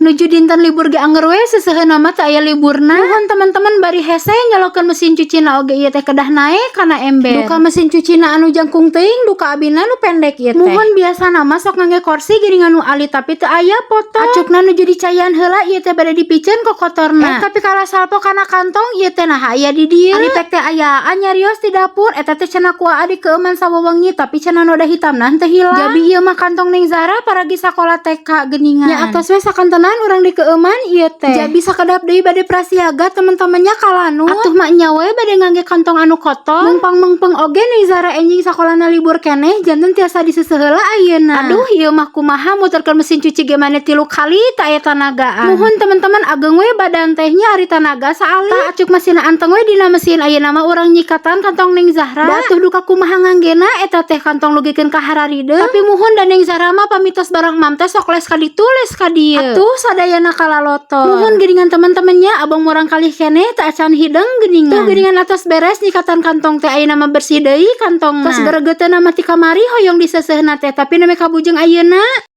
Nuju dinten libur ge anger we seseuheuna mah teu aya liburna. Nuhun teman-teman, bari hese nyolokeun mesin cucina oge ieu teh kedah naek kana ember. Duka mesin cucina anu jangkung teuing, duka abina nu pendek ieu teh. Muhun, biasana mah sok ngangge korsi geuningan nu alit, tapi teu aya foto. Acukna nuju dicaian heula ieu teh bade dipiceun kokotorna. Eh, tapi kalah salpo kana kantong ieu teh, naha aya di dieu? Ari pek teh ayaan nyarios di dapur eta teh cenah ku aa dikeueuman sawewengi, tapi cenah noda hitamna henteu hilang. Jabi ieu mah kantong Neng Zara paragi sakola TK geuningan. Nya atos we sakantenan urang dikeueuman ieu teh. Jabi sakedap deui bade prasiaga teman-temannya kalanut. Atuh mak nya we bade ngangge kantong anu kotor. Mungpang mengpeng oge Neng Zara enjing sakolana libur keneh, janten tiasa diseuseuh heula ayeuna. Aduh, ieu mah kumaha muterkeun mesin cuci ge mane tilu kali teu aya tanagaan. Muhun teman-teman, ageng we badan teh nya ari tanaga saalit. Tah, acuk mesin anteng we dina mesin, ayeuna mah urang nyikatan kantong Neng Zahra. Da atuh duka kumaha nganggena eta teh kantong lugikeun ka hararideung. Tapi muhun, da Neng Zahra mah pamitos barang mam teh sok les ka ditu, les ka dieu. Atuh sadayana kalaloton. Muhun geuningan teman-temannya, abang murang kalih keneh teu acan hideng geuningan. Tuh geuningan, atos beres nyikatan kantong teh, ayeuna mah bersih deui kantongna. Tos geregeteuna mah ti kamari hoyong diseuseuhna teh, tapi neme kabujeng ayeuna.